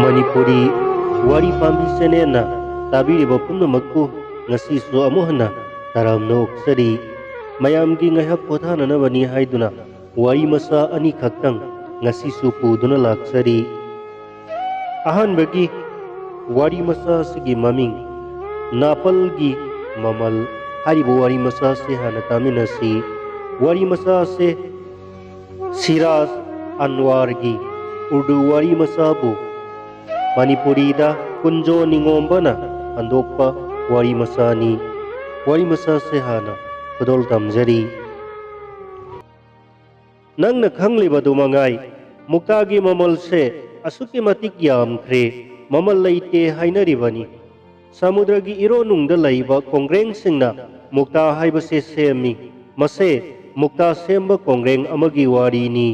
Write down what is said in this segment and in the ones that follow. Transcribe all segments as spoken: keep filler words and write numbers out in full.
ꯃꯅꯤꯄꯨꯔꯤ ꯋꯥꯔꯤ ꯄꯥꯝꯕꯤ ꯆꯦꯅꯦꯜꯅ ꯇꯥꯕꯤꯔꯤꯕ ꯄꯨꯝꯅꯃꯛꯄꯨ ꯉꯁꯤꯁꯨ ꯑꯃꯨꯛ ꯍꯟꯅ ꯇꯔꯥꯝꯅ ꯑꯣꯛꯆꯔꯤ꯫ ꯃꯌꯥꯝꯒꯤ ꯉꯥꯏꯍꯥꯛ ꯄꯣꯊꯥꯅꯅꯕꯅꯤ ꯍꯥꯏꯗꯨꯅ ꯋꯥꯔꯤ ꯃꯆꯥ ꯑꯅꯤꯈꯛꯇꯪ ꯉꯁꯤꯁꯨ ꯄꯨꯗꯨꯅ ꯂꯥꯛꯆꯔꯤ꯫ ꯑꯍꯥꯟꯕꯒꯤ ꯋꯥꯔꯤ ꯃꯆꯥ ꯑꯁꯤꯒꯤ ꯃꯃꯤꯡ ꯅꯥꯄꯜꯒꯤ ꯃꯃꯜ ꯍꯥꯏꯔꯤꯕ ꯋꯥꯔꯤ ꯃꯆꯥ ꯑꯁꯤ ꯍꯥꯟꯅ ꯇꯥꯃꯤꯟꯅꯁꯤ꯫ ꯋꯥꯔꯤ ꯃꯆꯥ ꯑꯁꯤ ꯁꯤꯔꯥꯖ ꯑꯟꯋꯥꯔꯒꯤ ꯎꯔꯗꯨ ꯋꯥꯔꯤ ꯃꯆꯥꯕꯨ ꯃꯅꯤꯄꯨꯔꯤꯗ ꯀꯨꯟꯖꯣ ꯅꯤꯉꯣꯝꯕꯅ ꯍꯟꯗꯣꯛꯄ ꯋꯥꯔꯤ ꯃꯆꯥꯅꯤ꯫ ꯋꯥꯔꯤ ꯃꯆꯥꯁꯦ ꯍꯥꯟꯅ ꯈꯨꯗꯣꯜ ꯇꯝꯖꯔꯤ꯫ ꯅꯪꯅ ꯈꯪꯂꯤꯕꯗꯨ ꯃꯉꯥꯏ, ꯃꯨꯛꯇꯥꯒꯤ ꯃꯃꯜꯁꯦ ꯑꯁꯨꯛꯀꯤ ꯃꯇꯤꯛ ꯌꯥꯝꯈ꯭ꯔꯦ, ꯃꯃꯜ ꯂꯩꯇꯦ ꯍꯥꯏꯅꯔꯤꯕꯅꯤ꯫ ꯁꯃꯨꯗ꯭ꯔꯒꯤ ꯏꯔꯣꯟꯅꯨꯡꯗ ꯂꯩꯕ ꯀꯣꯡꯒ꯭ꯔꯦꯡꯁꯤꯡꯅ ꯃꯨꯛꯇꯥ ꯍꯥꯏꯕꯁꯦ ꯁꯦꯝꯃꯤ꯫ ꯃꯁꯦ ꯃꯨꯛꯇꯥ ꯁꯦꯝꯕ ꯀꯣꯡꯒ꯭ꯔꯦꯡ ꯑꯃꯒꯤ ꯋꯥꯔꯤꯅꯤ꯫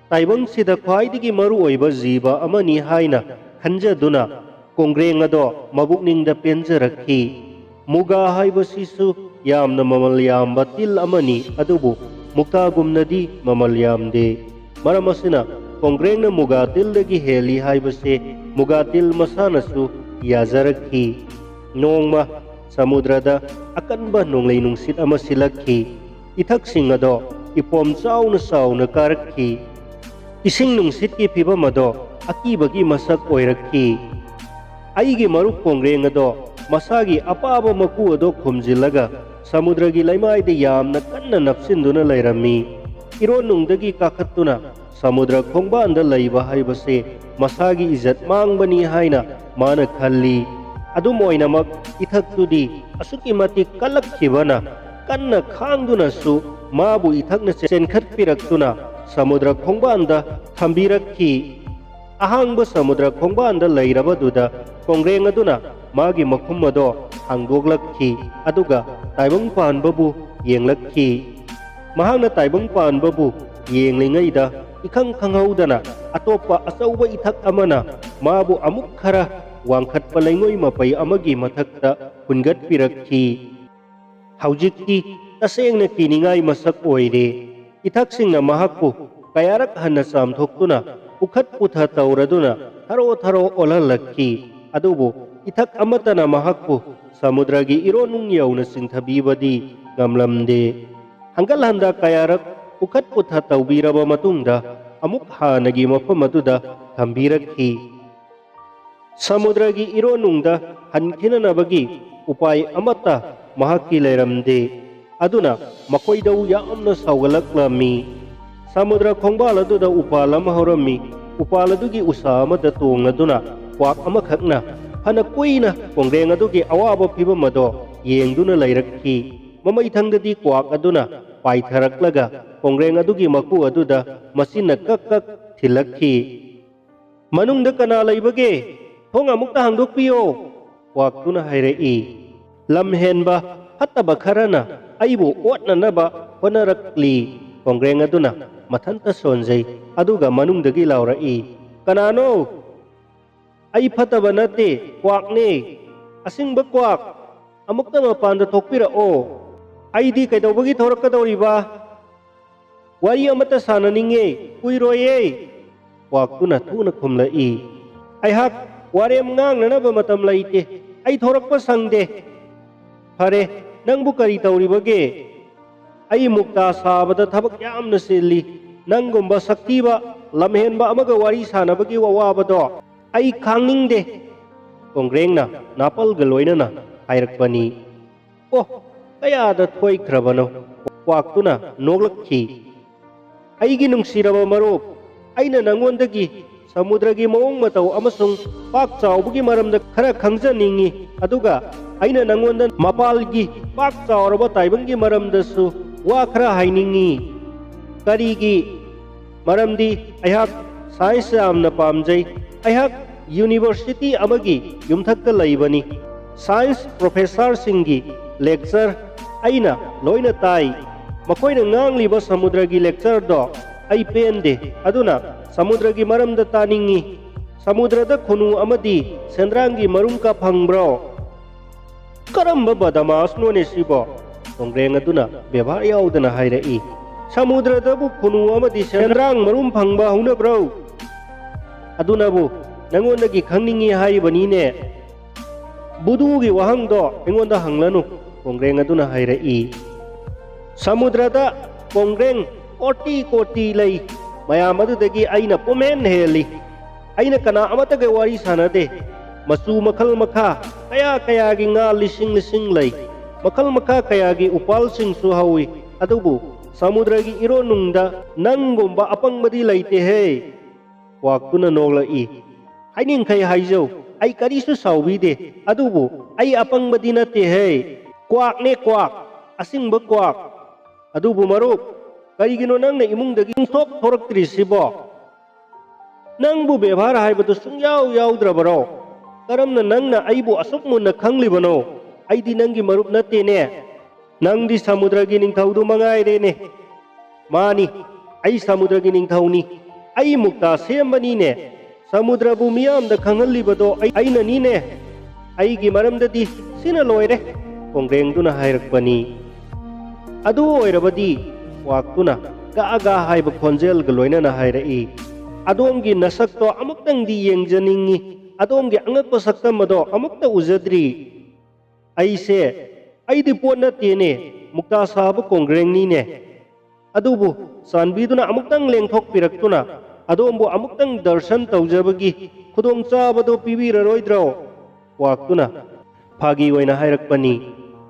ꯇꯥꯏꯕꯪꯁꯤꯗ ꯈ꯭ꯋꯥꯏꯗꯒꯤ ꯃꯔꯨ ꯑꯣꯏꯕ ꯖꯤꯕ ꯑꯃꯅꯤ ꯍꯥꯏꯅ ꯈꯟꯖꯗꯨꯅ ꯀꯣꯡꯒ꯭ꯔꯦꯡ ꯑꯗꯣ ꯃꯕꯨꯛꯅꯤꯡꯗ ꯄꯦꯟꯖꯔꯛꯈꯤ꯫ ꯃꯨꯒꯥ ꯍꯥꯏꯕꯁꯤꯁꯨ ꯌꯥꯝꯅ ꯃꯃꯜ ꯌꯥꯝꯕ ꯇꯤꯜ ꯑꯃꯅꯤ, ꯑꯗꯨꯕꯨ ꯃꯨꯛꯇꯥꯒꯨꯝꯅꯗꯤ ꯃꯃꯜ ꯌꯥꯝꯗꯦ꯫ ꯃꯔꯝ ꯑꯁꯤꯅ ꯀꯣꯡꯒ꯭ꯔꯦꯡꯅ ꯃꯨꯒꯥ ꯇꯤꯜꯗꯒꯤ ꯍꯦꯜꯂꯤ ꯍꯥꯏꯕꯁꯦ ꯃꯨꯒꯥ ꯇꯤꯜ ꯃꯁꯥꯅꯁꯨ ꯌꯥꯖꯔꯛꯈꯤ꯫ ꯅꯣꯡꯃ ꯁꯃꯨꯗ꯭ꯔꯗ ꯑꯀꯟꯕ ꯅꯣꯡꯂꯩ ꯅꯨꯡꯁꯤꯠ ꯑꯃ ꯁꯤꯜꯂꯛꯈꯤ꯫ ꯏꯊꯛꯁꯤꯡ ꯑꯗꯣ ꯏꯄꯣꯝ ꯆꯥꯎꯅ ꯆꯥꯎꯅ ꯀꯥꯔꯛꯈꯤ꯫ ꯏꯁꯤꯡ ꯅꯨꯡꯁꯤꯠꯀꯤ ꯐꯤꯕꯝ ꯑꯗꯣ ꯑꯀꯤꯕꯒꯤ ꯃꯁꯛ ꯑꯣꯏꯔꯛꯈꯤ꯫ ꯑꯩꯒꯤ ꯃꯔꯨꯞ ꯀꯣꯡꯒ꯭ꯔꯦꯡ ꯑꯗꯣ ꯃꯁꯥꯒꯤ ꯑꯄꯥꯕ ꯃꯀꯨ ꯑꯗꯣ ꯈꯨꯝꯖꯤꯜꯂꯒ ꯁꯃꯨꯗ꯭ꯔꯒꯤ ꯂꯩꯃꯥꯏꯗ ꯌꯥꯝꯅ ꯀꯟꯅ ꯅꯞꯁꯤꯟꯗꯨꯅ ꯂꯩꯔꯝꯃꯤ꯫ ꯏꯔꯣꯟꯅꯨꯡꯗꯒꯤ ꯀꯥꯈꯠꯇꯨꯅ ꯁꯃꯨꯗ꯭ꯔ ꯈꯣꯡꯕꯥꯟꯗ ꯂꯩꯕ ꯍꯥꯏꯕꯁꯦ ꯃꯁꯥꯒꯤ ꯏꯖꯠ ꯃꯥꯡꯕꯅꯤ ꯍꯥꯏꯅ ꯃꯥꯅ ꯈꯜꯂꯤ꯫ ꯑꯗꯨꯝ ꯑꯣꯏꯅꯃꯛ, ꯏꯊꯛꯇꯨꯗꯤ ꯑꯁꯨꯛꯀꯤ ꯃꯇꯤꯛ ꯀꯜꯂꯛꯈꯤꯕꯅ ꯀꯟꯅ ꯈꯥꯡꯗꯨꯅꯁꯨ ꯃꯥꯕꯨ ꯏꯊꯛꯅ ꯆꯦꯟꯈꯠꯄꯤꯔꯛꯇꯨꯅ ꯁꯃꯨꯗ꯭ꯔ ꯈꯣꯡꯕꯥꯟꯗ ꯊꯝꯕꯤꯔꯛꯈꯤ꯫ ꯑꯍꯥꯡꯕ ꯁꯃꯨꯗ꯭ꯔ ꯈꯣꯡꯕꯥꯟꯗ ꯂꯩꯔꯕꯗꯨꯗ ꯀꯣꯡꯒ꯭ꯔꯦꯡ ꯑꯗꯨꯅ ꯃꯥꯒꯤ ꯃꯈꯨꯝ ꯑꯗꯣ ꯍꯥꯡꯗꯣꯛꯂꯛꯈꯤ, ꯑꯗꯨꯒ ꯇꯥꯏꯕꯪ ꯄꯥꯟꯕꯕꯨ ꯌꯦꯡꯂꯛꯈꯤ꯫ ꯃꯍꯥꯛꯅ ꯇꯥꯏꯕꯪ ꯄꯥꯟꯕꯕꯨ ꯌꯦꯡꯂꯤꯉꯩꯗ ꯏꯈꯪ ꯈꯪꯍꯧꯗꯅ ꯑꯇꯣꯞꯄ ꯑꯆꯧꯕ ꯏꯊꯛ ꯑꯃꯅ ꯃꯥꯕꯨ ꯑꯃꯨꯛ ꯈꯔ ꯋꯥꯡꯈꯠꯄ ꯂꯩꯉꯣꯏ ꯃꯄꯩ ꯑꯃꯒꯤ ꯃꯊꯛꯇ ꯍꯨꯟꯒꯠꯄꯤꯔꯛꯈꯤ꯫ ꯍꯧꯖꯤꯛꯇꯤ ꯇꯁꯦꯡꯅ ꯀꯤꯅꯤꯡꯉꯥꯏ ꯃꯁꯛ ꯑꯣꯏꯔꯦ꯫ ꯏꯊꯛꯁꯤꯡꯅ ꯃꯍꯥꯛꯄꯨ ꯀꯌꯥꯔꯛ ꯍꯟꯅ ꯆꯥꯝꯊꯣꯛꯇꯨꯅ ꯎꯈꯠ ꯄꯨꯊ ꯇꯧꯔꯗꯨꯅ ꯊꯔꯣ ꯊꯔꯣ ꯑꯣꯜꯍꯜꯂꯛꯈꯤ꯫ ꯑꯗꯨꯕꯨ ꯏꯊꯛ ꯑꯃꯠꯇꯅ ꯃꯍꯥꯛꯄꯨ ꯁꯃꯨꯗ꯭ꯔꯒꯤ ꯏꯔꯣꯟꯅꯨꯡ ꯌꯧꯅ ꯆꯤꯡꯊꯕꯤꯕꯗꯤ ꯉꯝꯂꯝꯗꯦ꯫ ꯍꯪꯒꯠ ꯍꯟꯗ ꯀꯌꯥꯔꯛ ꯎꯈꯠ ꯄꯨꯊ ꯇꯧꯕꯤꯔꯕ ꯃꯇꯨꯡꯗ ꯑꯃꯨꯛ ꯍꯥꯟꯅꯒꯤ ꯃꯐꯝ ꯑꯗꯨꯗ ꯊꯝꯕꯤꯔꯛꯈꯤ꯫ ꯁꯃꯨꯗ꯭ꯔꯒꯤ ꯏꯔꯣꯟꯅꯨꯡꯗ ꯍꯟꯈꯤꯅꯅꯕꯒꯤ ꯎꯄꯥꯏ ꯑꯃꯠꯇ ꯃꯍꯥꯛꯀꯤ ꯂꯩꯔꯝꯗꯦ꯫ ꯑꯗꯨꯅ ꯃꯈꯣꯏꯗꯧ ꯌꯥꯝꯅ ꯁꯥꯎꯒꯠꯂꯛꯂꯝꯃꯤ꯫ ꯁꯃꯨꯗ꯭ꯔ ꯈꯣꯡꯕꯥꯜ ꯑꯗꯨꯗ ꯎꯄꯥꯜ ꯑꯃ ꯍꯧꯔꯝꯃꯤ꯫ ꯎꯄꯥꯜ ꯑꯗꯨꯒꯤ ꯎꯁꯥ ꯑꯃꯗ ꯇꯣꯡꯂꯗꯨꯅ ꯀ꯭ꯋꯥꯛ ꯑꯃꯈꯛꯅ ꯐꯅ ꯀꯨꯏꯅ ꯀꯣꯡꯒ꯭ꯔꯦꯡ ꯑꯗꯨꯒꯤ ꯑꯋꯥꯕ ꯐꯤꯕꯝ ꯑꯗꯣ ꯌꯦꯡꯗꯨꯅ ꯂꯩꯔꯛꯈꯤ꯫ ꯃꯃꯩꯊꯪꯗꯗꯤ ꯀ꯭ꯋꯥꯛ ꯑꯗꯨꯅ ꯄꯥꯏꯊꯔꯛꯂꯒ ꯀꯣꯡꯒ꯭ꯔꯦꯡ ꯑꯗꯨꯒꯤ ꯃꯀꯨ ꯑꯗꯨꯗ ꯃꯆꯤꯟꯅ ꯀꯛ ꯀꯛ ꯊꯤꯜꯂꯛꯈꯤ꯫ "ꯃꯅꯨꯡꯗ ꯀꯅꯥ ꯂꯩꯕꯒꯦ? ꯊꯣꯡ ꯑꯃꯨꯛꯇ ꯍꯥꯡꯗꯣꯛꯄꯤꯌꯣ!" ꯀ꯭ꯋꯥꯛꯇꯨꯅ ꯍꯥꯏꯔꯛꯏ꯫ "ꯂꯝ ꯍꯦꯟꯕ ꯐꯠꯇꯕ ꯈꯔꯅ ꯑꯩꯕꯨ ꯑꯣꯠꯅꯅꯕ ꯍꯣꯠꯅꯔꯛꯂꯤ꯫" ꯀꯣꯡꯒ꯭ꯔꯦꯡ ꯑꯗꯨꯅ ꯃꯊꯟꯇ ꯁꯣꯟꯖꯩ꯫ ꯑꯗꯨꯒ ꯃꯅꯨꯡꯗꯒꯤ ꯂꯥꯎꯔꯛꯏ, "ꯀꯅꯥꯅꯣ?" "ꯑꯩ ꯐꯠꯇꯕ ꯅꯠꯇꯦ, ꯀ꯭ꯋꯥꯛꯅꯦ꯫ ꯑꯁꯤꯡꯕ ꯀ꯭ꯋꯥꯛ, ꯑꯃꯨꯛꯇ ꯃꯄꯥꯟꯗ ꯊꯣꯛꯄꯤꯔꯛꯑꯣ꯫" "ꯑꯩꯗꯤ ꯀꯩꯗꯧꯕꯒꯤ ꯊꯣꯔꯛꯀꯗꯧꯔꯤꯕ?" "ꯋꯥꯔꯤ ꯑꯃꯠꯇ ꯁꯥꯟꯅꯅꯤꯡꯉꯦ, ꯀꯨꯏꯔꯣꯏꯌꯦ꯫" ꯀ꯭ꯋꯥꯛꯇꯨꯅ ꯊꯨꯅ ꯈꯨꯝꯂꯛꯏ꯫ "ꯑꯩꯍꯥꯛ ꯋꯥꯔꯦꯝ ꯉꯥꯡꯅꯅꯕ ꯃꯇꯝ ꯂꯩꯇꯦ꯫ ꯑꯩ ꯊꯣꯔꯛꯄ ꯁꯪꯗꯦ꯫" "ꯐꯔꯦ, ꯅꯪꯕꯨ ꯀꯔꯤ ꯇꯧꯔꯤꯕꯒꯦ?" "ꯑꯩ ꯃꯨꯛꯇꯥ ꯁꯥꯕꯗ ꯊꯕꯛ ꯌꯥꯝꯅ ꯆꯤꯜꯂꯤ꯫ ꯅꯪꯒꯨꯝꯕ ꯁꯛꯊꯤꯕ, ꯂꯝꯍꯦꯟꯕ ꯑꯃꯒ ꯋꯥꯔꯤ ꯁꯥꯟꯅꯕꯒꯤ ꯑꯋꯥꯕꯗꯣ ꯑꯩ ꯈꯥꯡꯅꯤꯡꯗꯦ꯫" ꯀꯣꯡꯒ꯭ꯔꯦꯡꯅ ꯅꯥꯄꯜꯒ ꯂꯣꯏꯅꯅ ꯍꯥꯏꯔꯛꯄꯅꯤ꯫ "ꯑꯣ, ꯀꯌꯥꯗ ꯊꯣꯏꯈ꯭ꯔꯕꯅꯣ?" ꯀ꯭ꯋꯥꯛꯇꯨꯅ ꯅꯣꯛꯂꯛꯈꯤ꯫ "ꯑꯩꯒꯤ ꯅꯨꯡꯁꯤꯔꯕ ꯃꯔꯨꯞ, ꯑꯩꯅ ꯅꯉꯣꯟꯗꯒꯤ ꯁꯃꯨꯗ꯭ꯔꯒꯤ ꯃꯑꯣꯡ ꯃꯇꯧ ꯑꯃꯁꯨꯡ ꯄꯥꯛ ꯆꯥꯎꯕꯒꯤ ꯃꯔꯝꯗ ꯈꯔ ꯈꯪꯖꯅꯤꯡꯏ, ꯑꯗꯨꯒ ꯑꯩꯅ ꯅꯉꯣꯟꯗ ꯃꯄꯥꯜꯒꯤ ꯄꯥꯛ ꯆꯥꯎꯔꯕ ꯇꯥꯏꯕꯪꯒꯤ ꯃꯔꯝꯗꯁꯨ ꯋꯥ ꯈꯔ ꯍꯥꯏꯅꯤꯡꯏ꯫" "ꯀꯔꯤꯒꯤ?" "ꯃꯔꯝꯗꯤ ꯑꯩꯍꯥꯛ ꯁꯥꯏꯟꯁ ꯌꯥꯝꯅ ꯄꯥꯝꯖꯩ꯫ ꯑꯩꯍꯥꯛ ꯌꯨꯅꯤꯚꯔꯁꯤꯇꯤ ꯑꯃꯒꯤ ꯌꯨꯝꯊꯛꯇ ꯂꯩꯕꯅꯤ꯫ ꯁꯥꯏꯟꯁ ꯄ꯭ꯔꯣꯐꯦꯁꯔꯁꯤꯡꯒꯤ ꯂꯦꯛꯆꯔ ꯑꯩꯅ ꯂꯣꯏꯅ ꯇꯥꯏ꯫ ꯃꯈꯣꯏꯅ ꯉꯥꯡꯂꯤꯕ ꯁꯃꯨꯗ꯭ꯔꯒꯤ ꯂꯦꯛꯆꯔꯗꯣ ꯑꯩ ꯄꯦꯟꯗꯦ꯫ ꯑꯗꯨꯅ ꯁꯃꯨꯗ꯭ꯔꯒꯤ ꯃꯔꯝꯗ ꯇꯥꯅꯤꯡꯏ꯫ ꯁꯃꯨꯗ꯭ꯔꯗ ꯈꯨꯅꯨ ꯑꯃꯗꯤ ꯁꯦꯟꯗ꯭ꯔꯥꯡꯒꯤ ꯃꯔꯨꯝꯀ ꯐꯪꯕ꯭ꯔꯣ?" "ꯀꯔꯝꯕ ꯕꯗꯃꯥꯁꯅꯣꯅꯦ ꯁꯤꯕꯣ?" ꯀꯣꯡꯒ꯭ꯔꯦꯡ ꯑꯗꯨꯅ ꯕꯦꯕꯥꯔ ꯌꯥꯎꯗꯅ ꯍꯥꯏꯔꯛꯏ꯫ "ꯁꯃꯨꯗ꯭ꯔꯗꯕꯨ ꯈꯨꯅꯨ ꯑꯃꯗꯤ ꯁꯦꯟꯗ꯭ꯔꯥꯡ ꯃꯔꯨꯝ ꯐꯪꯕ ꯍꯧꯅꯕ꯭ꯔꯣ?" ꯑꯗꯨꯅꯕꯨ ꯅꯪꯉꯣꯟꯗꯒꯤ ꯈꯪꯅꯤꯡꯏ ꯍꯥꯏꯔꯤꯕꯅꯤꯅꯦ꯫ ꯕꯨꯙꯨꯒꯤ ꯋꯥꯍꯪꯗꯣ ꯑꯩꯉꯣꯟꯗ ꯍꯪꯂꯅꯨ, ꯀꯣꯡꯒ꯭ꯔꯦꯡ ꯑꯗꯨꯅ ꯍꯥꯏꯔꯛꯏ꯫ ꯁꯃꯨꯗ꯭ꯔꯗ ꯀꯣꯡꯒ꯭ꯔꯦꯡ ꯀꯣꯇꯤ ꯀꯣꯇꯤ ꯂꯩ꯫ ꯃꯌꯥꯝ ꯑꯗꯨꯗꯒꯤ ꯑꯩꯅ ꯄꯨꯝꯍꯦꯟ ꯍꯦꯜꯂꯤ꯫ ꯑꯩꯅ ꯀꯅꯥ ꯑꯃꯠꯇꯒ ꯋꯥꯔꯤ ꯁꯥꯟꯅꯗꯦ꯫ ꯃꯆꯨ ꯃꯈꯜ ꯃꯈꯥ ꯀꯌꯥ ꯀꯌꯥꯒꯤ ꯉꯥ ꯂꯤꯁꯤꯡ ꯂꯤꯁꯤꯡ ꯂꯩ꯫ ꯃꯈꯜ ꯃꯈꯥ ꯀꯌꯥꯒꯤ ꯎꯄꯥꯜꯁꯤꯡꯁꯨ ꯍꯧꯏ꯫ ꯑꯗꯨꯕꯨ ꯁꯃꯨꯗ꯭ꯔꯒꯤ ꯏꯔꯣꯟꯅꯨꯡꯗ ꯅꯪꯒꯨꯝꯕ ꯑꯄꯪꯕꯗꯤ ꯂꯩꯇꯦꯍꯦ꯫ ꯀ꯭ꯋꯥꯛꯇꯨꯅ ꯅꯣꯛꯂꯛꯏ꯫ ꯍꯥꯏꯅꯤꯡꯈꯩ ꯍꯥꯏꯖꯧ, ꯑꯩ ꯀꯔꯤꯁꯨ ꯁꯥꯎꯕꯤꯗꯦ꯫ ꯑꯗꯨꯕꯨ ꯑꯩ ꯑꯄꯪꯕꯗꯤ ꯅꯠꯇꯦꯍꯦ꯫ ꯀ꯭ꯋꯥꯛꯅꯦ ꯀ꯭ꯋꯥꯛ, ꯑꯁꯤꯡꯕ ꯀ꯭ꯋꯥꯛ꯫ ꯑꯗꯨꯕꯨ ꯃꯔꯨꯞ, ꯀꯔꯤꯒꯤꯅꯣ ꯅꯪꯅ ꯏꯃꯨꯡꯗꯒꯤ ꯁꯨꯡꯊꯣꯛ ꯊꯣꯔꯛꯇ꯭ꯔꯤꯁꯤꯕꯣ? ꯅꯪꯕꯨ ꯕꯦꯕꯥꯔ ꯍꯥꯏꯕꯗꯨ ꯁꯨꯡꯌꯥꯎ ꯌꯥꯎꯗ꯭ꯔꯕꯔꯣ? ꯀꯔꯝꯅ ꯅꯪꯅ ꯑꯩꯕꯨ ꯑꯁꯨꯛ ꯃꯨꯟꯅ ꯈꯪꯂꯤꯕꯅꯣ? ꯑꯩꯗꯤ ꯅꯪꯒꯤ ꯃꯔꯨꯞ ꯅꯠꯇꯦꯅꯦ꯫ ꯅꯪꯗꯤ ꯁꯃꯨꯗ꯭ꯔꯒꯤ ꯅꯤꯡꯊꯧꯗꯨ ꯃꯉꯥꯏꯔꯦꯅꯦ꯫ ꯃꯥꯅꯤ, ꯑꯩ ꯁꯃꯨꯗ꯭ꯔꯒꯤ ꯅꯤꯡꯊꯧꯅꯤ꯫ ꯑꯩ ꯃꯨꯛꯇꯥ ꯁꯦꯝꯕꯅꯤꯅꯦ꯫ ꯁꯃꯨꯗ꯭ꯔꯕꯨ ꯃꯤꯌꯥꯝꯗ ꯈꯪꯍꯜꯂꯤꯕꯗꯣ ꯑꯩ, ꯑꯩꯅꯅꯤꯅꯦ꯫ ꯑꯩꯒꯤ ꯃꯔꯝꯗꯗꯤ ꯁꯤꯅ ꯂꯣꯏꯔꯦ, ꯀꯣꯡꯒ꯭ꯔꯦꯡꯗꯨꯅ ꯍꯥꯏꯔꯛꯄꯅꯤ꯫ ꯑꯗꯨ ꯑꯣꯏꯔꯕꯗꯤ, ꯀ꯭ꯋꯥꯛꯇꯨꯅ ꯒꯥ ꯒꯥ ꯍꯥꯏꯕ ꯈꯣꯟꯖꯦꯜꯒ ꯂꯣꯏꯅꯅ ꯍꯥꯏꯔꯛꯏ, ꯑꯗꯣꯝꯒꯤ ꯅꯁꯛꯇꯣ ꯑꯃꯨꯛꯇꯪꯗꯤ ꯌꯦꯡꯖꯅꯤꯡꯏ꯫ ꯑꯗꯣꯝꯒꯤ ꯑꯉꯛꯄ ꯁꯛꯇꯝ ꯑꯗꯣ ꯑꯃꯨꯛꯇ ꯎꯖꯗ꯭ꯔꯤ꯫ ꯑꯩꯁꯦ, ꯑꯩꯗꯤ ꯄꯣꯠ ꯅꯠꯇꯦꯅꯦ, ꯃꯨꯛꯇꯥ ꯁꯥꯕ ꯀꯣꯡꯒ꯭ꯔꯦꯡꯅꯤꯅꯦ꯫ ꯑꯗꯨꯕꯨ ꯆꯥꯟꯕꯤꯗꯨꯅ ꯑꯃꯨꯛꯇꯪ ꯂꯦꯡꯊꯣꯛꯄꯤꯔꯛꯇꯨꯅ ꯑꯗꯣꯝꯕꯨ ꯑꯃꯨꯛꯇꯪ ꯗꯔꯁꯟ ꯇꯧꯖꯕꯒꯤ ꯈꯨꯗꯣꯡꯆꯥꯕꯗꯨ ꯄꯤꯕꯤꯔꯔꯣꯏꯗ꯭ꯔꯣ? ꯀ꯭ꯋꯥꯛꯇꯨꯅ ꯐꯥꯒꯤ ꯑꯣꯏꯅ ꯍꯥꯏꯔꯛꯄꯅꯤ꯫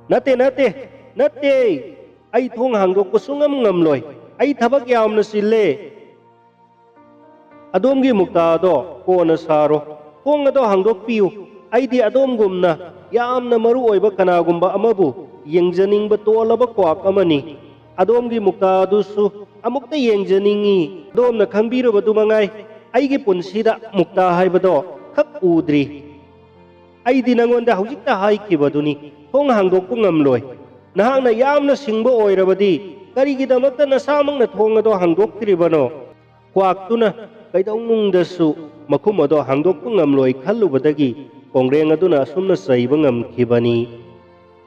"ꯅꯠꯇꯦ, ꯅꯠꯇꯦ, ꯅꯠꯇꯦ! ꯑꯩ ꯊꯣꯡ ꯍꯥꯡꯗꯣꯛꯄ ꯁꯨꯡꯉꯝ ꯉꯝꯂꯣꯏ꯫ ꯑꯩ ꯊꯕꯛ ꯌꯥꯝꯅ ꯆꯤꯜꯂꯦ꯫ ꯑꯗꯣꯝꯒꯤ ꯃꯨꯛꯇꯥ ꯑꯗꯣ ꯀꯣꯟꯅ ꯁꯥꯔꯣ꯫ ꯊꯣꯡ ꯑꯗꯣ ꯍꯥꯡꯗꯣꯛꯄꯤꯌꯨ꯫ ꯑꯩꯗꯤ ꯑꯗꯣꯝꯒꯨꯝꯅ ꯌꯥꯝꯅ ꯃꯔꯨ ꯑꯣꯏꯕ ꯀꯅꯥꯒꯨꯝꯕ ꯑꯃꯕꯨ ꯌꯦꯡꯖꯅꯤꯡꯕ ꯇꯣꯜꯂꯕ ꯀ꯭ꯋꯥꯛ ꯑꯃꯅꯤ꯫ ꯑꯗꯣꯝꯒꯤ ꯃꯨꯛꯇꯥ ꯑꯗꯨꯁꯨ ꯑꯃꯨꯛꯇ ꯌꯦꯡꯖꯅꯤꯡꯏ꯫ ꯑꯗꯣꯝꯅ ꯈꯪꯕꯤꯔꯕꯗꯨ ꯃꯉꯥꯏ, ꯑꯩꯒꯤ ꯄꯨꯟꯁꯤꯗ ꯃꯨꯛꯇꯥ ꯍꯥꯏꯕꯗꯣ ꯈꯛ ꯎꯗ꯭ꯔꯤ꯫ ꯑꯩꯗꯤ ꯅꯉꯣꯟꯗ ꯍꯧꯖꯤꯛꯇ ꯍꯥꯏꯈꯤꯕꯗꯨꯅꯤ, ꯊꯣꯡ ꯍꯥꯡꯗꯣꯛꯄ ꯉꯝꯂꯣꯏ꯫ ꯅꯍꯥꯛꯅ ꯌꯥꯝꯅ ꯁꯤꯡꯕ ꯑꯣꯏꯔꯕꯗꯤ ꯀꯔꯤꯒꯤꯗꯃꯛꯇ ꯅꯁꯥꯃꯛꯅ ꯊꯣꯡ ꯑꯗꯣ ꯍꯥꯡꯗꯣꯛꯇ꯭ꯔꯤꯕꯅꯣ?" ꯀ꯭ꯋꯥꯛꯇꯨꯅ ꯀꯩꯗꯧꯅꯨꯡꯗꯁꯨ ꯃꯈꯨꯝ ꯑꯗꯣ ꯍꯥꯡꯗꯣꯛꯄ ꯉꯝꯂꯣꯏ ꯈꯜꯂꯨꯕꯗꯒꯤ ꯀꯣꯡꯒ꯭ꯔꯦꯡ ꯑꯗꯨꯅ ꯑꯁꯨꯝꯅ ꯆꯩꯕ ꯉꯝꯈꯤꯕꯅꯤ꯫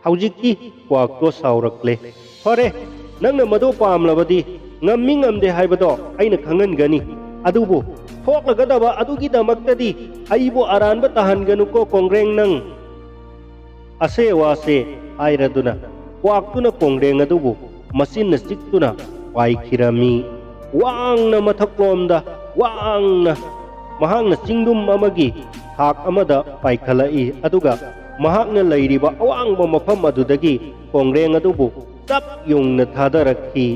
ꯍꯧꯖꯤꯛꯇꯤ ꯀ꯭ꯋꯥꯛꯇꯣ ꯁꯥꯎꯔꯛꯂꯦ꯫ "ꯐꯔꯦ, ꯅꯪꯅ ꯃꯗꯨ ꯄꯥꯝꯂꯕꯗꯤ ꯉꯝꯃꯤ ꯉꯝꯗꯦ ꯍꯥꯏꯕꯗꯣ ꯑꯩꯅ ꯈꯪꯍꯟꯒꯅꯤ꯫ ꯑꯗꯨꯕꯨ ꯊꯣꯛꯂꯒꯗꯕ ꯑꯗꯨꯒꯤꯗꯃꯛꯇꯗꯤ ꯑꯩꯕꯨ ꯑꯔꯥꯟꯕ ꯇꯥꯍꯟꯒꯅꯨꯀꯣ ꯀꯣꯡꯒ꯭ꯔꯦꯡ ꯅꯪ꯫ ꯑꯁꯦ ꯋꯥꯁꯦ ꯍꯥꯏꯔꯗꯨꯅ ꯀ꯭ꯋꯥꯛꯇꯨꯅ ꯀꯣꯡꯒ꯭ꯔꯦꯡ ꯑꯗꯨꯕꯨ ꯃꯆꯤꯟꯅ ꯆꯤꯛꯇꯨꯅ ꯄꯥꯏꯈꯤꯔꯝꯃꯤ꯫ ꯋꯥꯡꯅ ꯃꯊꯛꯂꯣꯝꯗ ꯋꯥꯡꯅ ꯃꯍꯥꯛꯅ ꯆꯤꯡꯗꯨꯝ ꯑꯃꯒꯤ ꯊꯥꯛ ꯑꯃꯗ ꯄꯥꯏꯈꯠꯂꯛꯏ꯫ ꯑꯗꯨꯒ ꯃꯍꯥꯛꯅ ꯂꯩꯔꯤꯕ ꯑꯋꯥꯡꯕ ꯃꯐꯝ ꯑꯗꯨꯗꯒꯤ ꯀꯣꯡꯒ꯭ꯔꯦꯡ ꯑꯗꯨꯕꯨ ꯆꯞ ꯌꯨꯡꯅ ꯊꯥꯗꯔꯛꯈꯤ꯫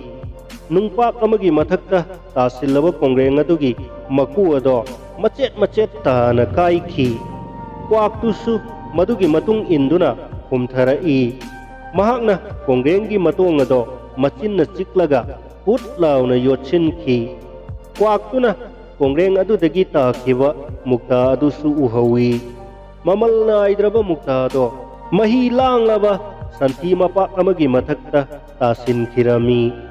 ꯅꯨꯡꯄꯥꯛ ꯑꯃꯒꯤ ꯃꯊꯛꯇ ꯇꯥꯁꯤꯜꯂꯕ ꯀꯣꯡꯒ꯭ꯔꯦꯡ ꯑꯗꯨꯒꯤ ꯃꯀꯨ ꯑꯗꯣ ꯃꯆꯦꯠ ꯃꯆꯦꯠ ꯇꯥꯅ ꯀꯥꯏꯈꯤ꯫ ꯀ꯭ꯋꯥꯛꯇꯨꯁꯨ ꯃꯗꯨꯒꯤ ꯃꯇꯨꯡ ꯏꯟꯗꯨꯅ ꯀꯨꯝꯊꯔꯛꯏ꯫ ꯃꯍꯥꯛꯅ ꯀꯣꯡꯒ꯭ꯔꯦꯡꯒꯤ ꯃꯇꯣꯡ ꯑꯗꯣ ꯃꯆꯤꯟꯅ ꯆꯤꯛꯂꯒ ꯍꯨꯠ ꯂꯥꯎꯅ ꯌꯣꯠꯁꯤꯟꯈꯤ꯫ ꯀ꯭ꯋꯥꯛꯇꯨꯅ ꯀꯣꯡꯒ꯭ꯔꯦꯡ ꯑꯗꯨꯗꯒꯤ ꯇꯥꯈꯤꯕ ꯃꯨꯛꯇꯥ ꯑꯗꯨꯁꯨ ꯎꯍꯧꯏ꯫ ꯃꯃꯜ ꯅꯥꯏꯗ꯭ꯔꯕ ꯃꯨꯛꯇꯥꯗꯣ ꯃꯍꯤ ꯂꯥꯡꯂꯕ ꯁꯟꯊꯤ ꯃꯄꯥꯛ ꯑꯃꯒꯤ ꯃꯊꯛꯇ ꯇꯥꯁꯤꯟꯈꯤꯔꯝꯃꯤ꯫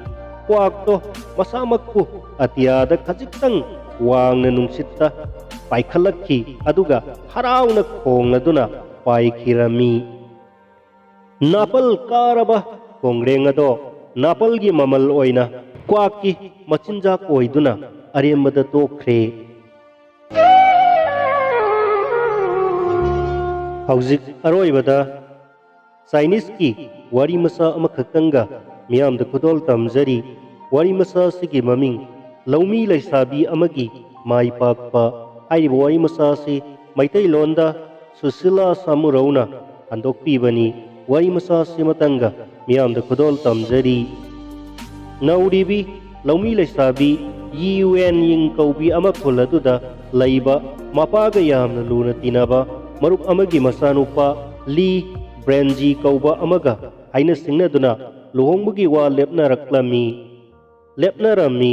ꯀ꯭ꯋꯥꯛꯇꯣ ꯃꯁꯥꯃꯛꯄꯨ ꯑꯇꯤꯌꯥꯗ ꯈꯖꯤꯛꯇꯪ ꯋꯥꯡꯅ ꯅꯨꯡꯁꯤꯠꯇ ꯄꯥꯏꯈꯠꯂꯛꯈꯤ, ꯑꯗꯨꯒ ꯍꯔꯥꯎꯅ ꯈꯣꯡꯂꯗꯨꯅ ꯄꯥꯏꯈꯤꯔꯝꯃꯤ꯫ ꯅꯥꯄꯜ ꯀꯥꯔꯕ ꯀꯣꯡꯒ꯭ꯔꯦꯡ ꯑꯗꯣ ꯅꯥꯄꯜꯒꯤ ꯃꯃꯜ ꯑꯣꯏꯅ ꯀ꯭ꯋꯥꯛꯀꯤ ꯃꯆꯤꯟꯖꯥꯛ ꯑꯣꯏꯗꯨꯅ ꯑꯔꯦꯝꯕꯗ ꯇꯣꯛꯈ꯭ꯔꯦ꯫ ꯍꯧꯖꯤꯛ ꯑꯔꯣꯏꯕꯗ ꯆꯥꯏꯅꯤꯁꯀꯤ ꯋꯥꯔꯤ ꯃꯆꯥ ꯑꯃꯈꯛꯇꯪꯒ ꯃꯤꯌꯥꯝꯗ ꯈꯨꯗꯣꯜ ꯇꯝꯖꯔꯤ꯫ ꯋꯥꯔꯤ ꯃꯆꯥ ꯑꯁꯤꯒꯤ ꯃꯃꯤꯡ ꯂꯧꯃꯤ ꯂꯩꯁꯥꯕꯤ ꯑꯃꯒꯤ ꯃꯥꯏ ꯄꯥꯛꯄ꯫ ꯍꯥꯏꯔꯤꯕ ꯋꯥꯔꯤ ꯃꯆꯥ ꯑꯁꯤ ꯃꯩꯇꯩꯂꯣꯟꯗ ꯁꯨꯁꯤꯂꯥ ꯁꯥꯃꯨꯔꯧꯅ ꯍꯟꯗꯣꯛꯄꯤꯕꯅꯤ꯫ ꯋꯥꯔꯤ ꯃꯆꯥ ꯑꯁꯤ ꯃꯇꯪꯒ ꯃꯤꯌꯥꯝꯗ ꯈꯨꯗꯣꯜ ꯇꯝꯖꯔꯤ꯫ ꯅꯧꯔꯤꯕꯤ ꯂꯧꯃꯤ ꯂꯩꯁꯥꯕꯤ ꯌꯤ ꯋꯦꯟ ꯌꯤꯡ ꯀꯧꯕꯤ ꯑꯃ ꯈꯨꯜ ꯑꯗꯨꯗ ꯂꯩꯕ ꯃꯄꯥꯒ ꯌꯥꯝꯅ ꯂꯨꯅ ꯇꯤꯟꯅꯕ ꯃꯔꯨꯞ ꯑꯃꯒꯤ ꯃꯆꯥꯅꯨꯄꯥ ꯂꯤ ꯕ꯭ꯔꯦꯟꯖꯤ ꯀꯧꯕ ꯑꯃꯒ ꯍꯥꯏꯅ ꯁꯤꯡꯅꯗꯨꯅ ꯂꯨꯍꯣꯡꯕꯒꯤ ꯋꯥ ꯂꯦꯞꯅꯔꯛꯂꯝꯃꯤ꯫ ꯂꯦꯞꯅꯔꯝꯃꯤ꯫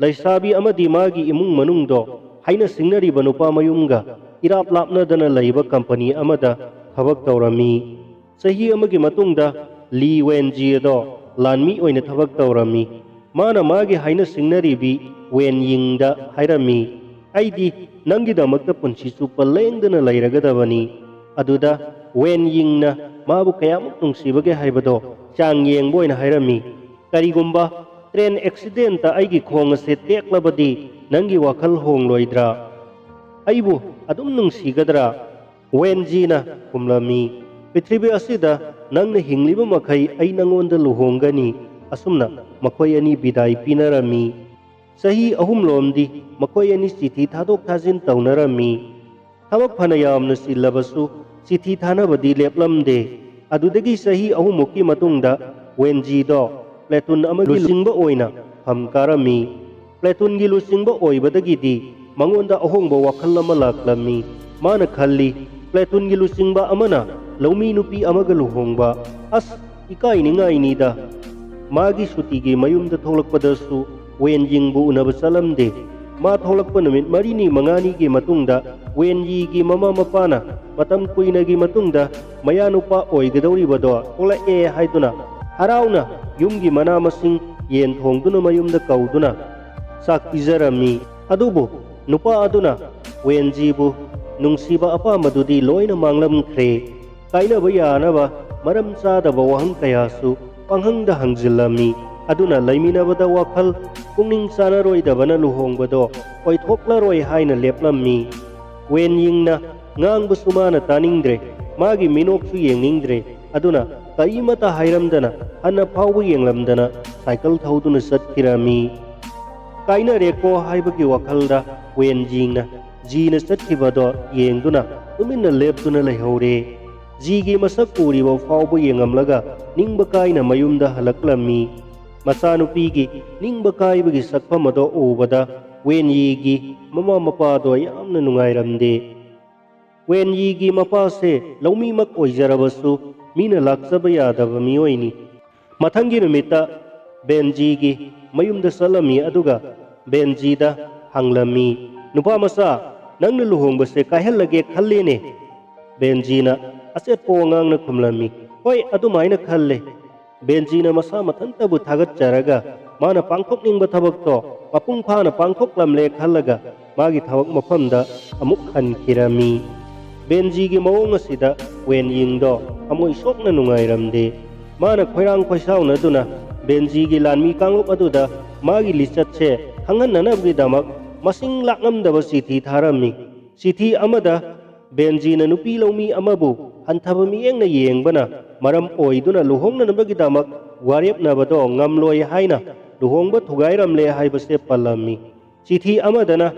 ꯂꯩꯁꯥꯕꯤ ꯑꯃꯗꯤ ꯃꯥꯒꯤ ꯏꯃꯨꯡ ꯃꯅꯨꯡꯗꯣ ꯍꯥꯏꯅ ꯁꯤꯡꯅꯔꯤꯕ ꯅꯨꯄꯥ ꯃꯌꯨꯝꯒ ꯏꯔꯥꯞ ꯂꯥꯞꯅꯗꯅ ꯂꯩꯕ ꯀꯝꯄꯅꯤ ꯑꯃꯗ ꯊꯕꯛ ꯇꯧꯔꯝꯃꯤ꯫ ꯆꯍꯤ ꯑꯃꯒꯤ ꯃꯇꯨꯡꯗ ꯂꯤ ꯋꯦꯟꯖꯤ ꯑꯗꯣ ꯂꯥꯟꯃꯤ ꯑꯣꯏꯅ ꯊꯕꯛ ꯇꯧꯔꯝꯃꯤ꯫ ꯃꯥꯅ ꯃꯥꯒꯤ ꯍꯥꯏꯅ ꯁꯤꯡꯅꯔꯤꯕꯤ ꯋꯦꯟ ꯌꯤꯡꯗ ꯍꯥꯏꯔꯝꯃꯤ, "ꯑꯩꯗꯤ ꯅꯪꯒꯤꯗꯃꯛꯇ ꯄꯨꯟꯁꯤ ꯆꯨꯞꯄ ꯂꯦꯡꯗꯅ ꯂꯩꯔꯒꯗꯕꯅꯤ꯫ ꯑꯗꯨꯗ ꯋꯦꯟ ꯌꯤꯡꯅ ꯃꯥꯕꯨ ꯀꯌꯥꯃꯨꯛ ꯅꯨꯡꯁꯤꯕꯒꯦ ꯍꯥꯏꯕꯗꯣ ꯆꯥꯡ ꯌꯦꯡꯕ ꯑꯣꯏꯅ ꯍꯥꯏꯔꯝꯃꯤ꯫ ꯀꯔꯤꯒꯨꯝꯕ ꯇ꯭ꯔꯦꯟ ꯑꯦꯛꯁꯤꯗꯦꯟꯇ ꯑꯩꯒꯤ ꯈꯣꯡ ꯑꯁꯦ ꯇꯦꯛꯂꯕꯗꯤ ꯅꯪꯒꯤ ꯋꯥꯈꯜ ꯍꯣꯡꯂꯣꯏꯗ꯭ꯔꯥ? ꯑꯩꯕꯨ ꯑꯗꯨꯝ ꯅꯨꯡꯁꯤꯒꯗ꯭ꯔꯥ? ꯋꯦꯟꯖꯤꯅ ꯈꯨꯝꯂꯝꯃꯤ, "ꯄ꯭ꯔꯤꯊꯤꯕꯤ ꯑꯁꯤꯗ ꯅꯪꯅ ꯍꯤꯡꯂꯤꯕ ꯃꯈꯩ ꯑꯩ ꯅꯪꯉꯣꯟꯗ ꯂꯨꯍꯣꯡꯒꯅꯤ꯫" ꯑꯁꯨꯝꯅ ꯃꯈꯣꯏ ꯑꯅꯤ ꯕꯤꯗꯥꯏ ꯄꯤꯅꯔꯝꯃꯤ꯫ ꯆꯍꯤ ꯑꯍꯨꯝ ꯂꯣꯝꯗꯤ ꯃꯈꯣꯏ ꯑꯅꯤ ꯆꯤꯊꯤ ꯊꯥꯗꯣꯛ ꯊꯥꯖꯤꯟ ꯇꯧꯅꯔꯝꯃꯤ꯫ ꯊꯕꯛ ꯐꯅ ꯌꯥꯝꯅ ꯆꯤꯜꯂꯕꯁꯨ ꯆꯤꯊꯤ ꯊꯥꯅꯕꯗꯤ ꯂꯦꯞꯂꯝꯗꯦ꯫ ꯑꯗꯨꯗꯒꯤ ꯆꯍꯤ ꯑꯍꯨꯝꯃꯨꯛꯀꯤ ꯃꯇꯨꯡꯗ ꯋꯦꯟꯖꯤꯗꯣ ꯄ꯭ꯂꯦꯇꯨꯟ ꯑꯃꯒꯤ ꯂꯨꯆꯤꯡꯕ ꯑꯣꯏꯅ ꯐꯝ ꯀꯥꯔꯝꯃꯤ꯫ ꯄ꯭ꯂꯦꯇꯨꯟꯒꯤ ꯂꯨꯆꯤꯡꯕ ꯑꯣꯏꯕꯗꯒꯤꯗꯤ ꯃꯉꯣꯟꯗ ꯑꯍꯣꯡꯕ ꯋꯥꯈꯜ ꯑꯃ ꯂꯥꯛꯂꯝꯃꯤ꯫ ꯃꯥꯅ ꯈꯜꯂꯤ, ꯄ꯭ꯂꯦꯇꯨꯟꯒꯤ ꯂꯨꯆꯤꯡꯕ ꯑꯃꯅ ꯂꯧꯃꯤ ꯅꯨꯄꯤ ꯑꯃꯒ ꯂꯨꯍꯣꯡꯕ, ꯑꯁ, ꯏꯀꯥꯏꯅꯤꯡꯉꯥꯏꯅꯤꯗ꯫ ꯃꯥꯒꯤ ꯁꯨꯇꯤꯒꯤ ꯃꯌꯨꯝꯗ ꯊꯣꯛꯂꯛꯄꯗꯁꯨ ꯋꯦꯟ ꯌꯤꯡꯕꯨ ꯎꯅꯕ ꯆꯠꯂꯝꯗꯦ꯫ ꯃꯥ ꯊꯣꯛꯂꯛꯄ ꯅꯨꯃꯤꯠ ꯃꯔꯤꯅꯤ ꯃꯉꯥꯅꯤꯒꯤ ꯃꯇꯨꯡꯗ ꯋꯦꯟ ꯌꯤꯒꯤ ꯃꯃꯥ ꯃꯄꯥꯅ ꯃꯇꯝ ꯀꯨꯏꯅꯒꯤ ꯃꯇꯨꯡꯗ ꯃꯌꯥꯅꯨꯄꯥ ꯑꯣꯏꯒꯗꯧꯔꯤꯕꯗꯣ ꯊꯣꯛꯂꯛꯑꯦ ꯍꯥꯏꯗꯨꯅ ꯍꯔꯥꯎꯅ ꯌꯨꯝꯒꯤ ꯃꯅꯥ ꯃꯁꯤꯡ, ꯌꯦꯟ ꯊꯣꯡꯗꯨꯅ ꯃꯌꯨꯝꯗ ꯀꯧꯗꯨꯅ ꯆꯥꯛ ꯄꯤꯖꯔꯝꯃꯤ꯫ ꯑꯗꯨꯕꯨ ꯅꯨꯄꯥ ꯑꯗꯨꯅ ꯋꯦꯟꯖꯤꯕꯨ ꯅꯨꯡꯁꯤꯕ ꯑꯄꯥꯝꯕꯗꯨꯗꯤ ꯂꯣꯏꯅ ꯃꯥꯡꯂꯝꯈ꯭ꯔꯦ꯫ ꯀꯥꯏꯅꯕ ꯌꯥꯅꯕ ꯃꯔꯝ ꯆꯥꯗꯕ ꯋꯥꯍꯪ ꯀꯌꯥꯁꯨ ꯄꯪꯍꯪꯗ ꯍꯪꯖꯤꯜꯂꯝꯃꯤ꯫ ꯑꯗꯨꯅ ꯂꯩꯃꯤꯟꯅꯕꯗ ꯋꯥꯈꯜ ꯄꯨꯛꯅꯤꯡ ꯆꯥꯅꯔꯣꯏꯗꯕꯅ ꯂꯨꯍꯣꯡꯕꯗꯣ ꯑꯣꯏꯊꯣꯛꯂꯔꯣꯏ ꯍꯥꯏꯅ ꯂꯦꯞꯂꯝꯃꯤ꯫ ꯋꯦꯟ ꯌꯤꯡꯅ ꯉꯥꯡꯕꯁꯨ ꯃꯥꯅ ꯇꯥꯅꯤꯡꯗ꯭ꯔꯦ, ꯃꯥꯒꯤ ꯃꯤꯅꯣꯛꯁꯨ ꯌꯦꯡꯅꯤꯡꯗ꯭ꯔꯦ꯫ ꯑꯗꯨꯅ ꯀꯔꯤꯃꯠꯇ ꯍꯥꯏꯔꯝꯗꯅ, ꯍꯟꯅ ꯐꯥꯎꯕ ꯌꯦꯡꯂꯝꯗꯅ ꯁꯥꯏꯀꯜ ꯊꯧꯗꯨꯅ ꯆꯠꯈꯤꯔꯝꯃꯤ꯫ ꯀꯥꯏꯅꯔꯦꯀꯣ ꯍꯥꯏꯕꯒꯤ ꯋꯥꯈꯜꯗ ꯋꯦꯟ ꯌꯤꯡꯅ ꯖꯤꯅ ꯆꯠꯈꯤꯕꯗꯣ ꯌꯦꯡꯗꯨꯅ ꯇꯨꯃꯤꯟꯅ ꯂꯦꯞꯇꯨꯅ ꯂꯩꯍꯧꯔꯦ꯫ ꯖꯤꯒꯤ ꯃꯁꯛ ꯎꯔꯤꯕ ꯐꯥꯎꯕ ꯌꯦꯡꯉꯝꯂꯒ ꯅꯤꯡꯕ ꯀꯥꯏꯅ ꯃꯌꯨꯝꯗ ꯍꯜꯂꯛꯂꯝꯃꯤ꯫ ꯃꯆꯥꯅꯨꯄꯤꯒꯤ ꯅꯤꯡꯕ ꯀꯥꯏꯕꯒꯤ ꯁꯛꯐꯝ ꯑꯗꯣ ꯎꯕꯗ ꯋꯦꯟ ꯌꯤꯒꯤ ꯃꯃꯥ ꯃꯄꯥꯗꯣ ꯌꯥꯝꯅ ꯅꯨꯡꯉꯥꯏꯔꯝꯗꯦ꯫ ꯋꯦꯟ ꯌꯤꯒꯤ ꯃꯄꯥꯁꯦ ꯂꯧꯃꯤꯃꯛ ꯑꯣꯏꯖꯔꯕꯁꯨ ꯃꯤꯅ ꯂꯥꯛꯆꯕ ꯌꯥꯗꯕ ꯃꯤꯑꯣꯏꯅꯤ꯫ ꯃꯊꯪꯒꯤ ꯅꯨꯃꯤꯠꯇ ꯕꯦꯟꯖꯤꯒꯤ ꯃꯌꯨꯝꯗ ꯆꯠꯂꯝꯃꯤ, ꯑꯗꯨꯒ ꯕꯦꯟꯖꯤꯗ ꯍꯪꯂꯝꯃꯤ, "ꯅꯨꯄꯥ ꯃꯆꯥ, ꯅꯪꯅ ꯂꯨꯍꯣꯡꯕꯁꯦ ꯀꯥꯏꯍꯜꯂꯒꯦ ꯈꯜꯂꯦꯅꯦ?" ꯕꯦꯟꯖꯤꯅ ꯑꯆꯦꯠꯄ ꯋꯥꯉꯥꯡꯅ ꯈꯨꯝꯂꯝꯃꯤ, "ꯍꯣꯏ, ꯑꯗꯨꯃꯥꯏꯅ ꯈꯜꯂꯦ꯫" ꯕꯦꯟꯖꯤꯅ ꯃꯁꯥ ꯃꯊꯟꯇꯕꯨ ꯊꯥꯒꯠꯆꯔꯒ ꯃꯥꯅ ꯄꯥꯡꯊꯣꯛꯅꯤꯡꯕ ꯊꯕꯛꯇꯣ ꯃꯄꯨꯡ ꯐꯥꯅ ꯄꯥꯡꯊꯣꯛꯂꯝꯂꯦ ꯈꯜꯂꯒ ꯃꯥꯒꯤ ꯊꯕꯛ ꯃꯐꯝꯗ ꯑꯃꯨꯛ ꯍꯟꯈꯤꯔꯝꯃꯤ꯫ ꯕꯦꯟꯖꯤꯒꯤ ꯃꯑꯣꯡ ꯑꯁꯤꯗ ꯋꯦꯟ ꯌꯤꯡꯗꯣ ꯊꯃꯣꯏ ꯁꯣꯛꯅ ꯅꯨꯡꯉꯥꯏꯔꯝꯗꯦ꯫ ꯃꯥꯅ ꯈꯣꯏꯔꯥꯡ ꯈꯣꯏꯁꯥꯎꯅꯗꯨꯅ ꯕꯦꯟꯖꯤꯒꯤ ꯂꯥꯟꯃꯤ ꯀꯥꯡꯂꯨꯞ ꯑꯗꯨꯗ ꯃꯥꯒꯤ ꯂꯤꯆꯠꯁꯦ ꯈꯪꯍꯟꯅꯅꯕꯒꯤꯗꯃꯛ ꯃꯁꯤꯡ ꯂꯥꯛꯂꯝꯗꯕ ꯆꯤꯊꯤ ꯊꯥꯔꯝꯃꯤ꯫ ꯆꯤꯊꯤ ꯑꯃꯗ ꯕꯦꯟꯖꯤꯅ ꯅꯨꯄꯤ ꯂꯧꯃꯤ ꯑꯃꯕꯨ ꯍꯟꯊꯕ ꯃꯤꯠꯌꯦꯡꯅ ꯌꯦꯡꯕꯅ ꯃꯔꯝ ꯑꯣꯏꯗꯨꯅ ꯂꯨꯍꯣꯡꯅꯅꯕꯒꯤꯗꯃꯛ ꯋꯥꯔꯦꯞꯅꯕꯗꯣ ꯉꯝꯂꯣꯏ ꯍꯥꯏꯅ ꯂꯨꯍꯣꯡꯕ ꯊꯨꯒꯥꯏꯔꯝꯂꯦ ꯍꯥꯏꯕꯁꯦ ꯄꯜꯂꯝꯃꯤ꯫ ꯆꯤꯊꯤ ꯑꯃꯗꯅ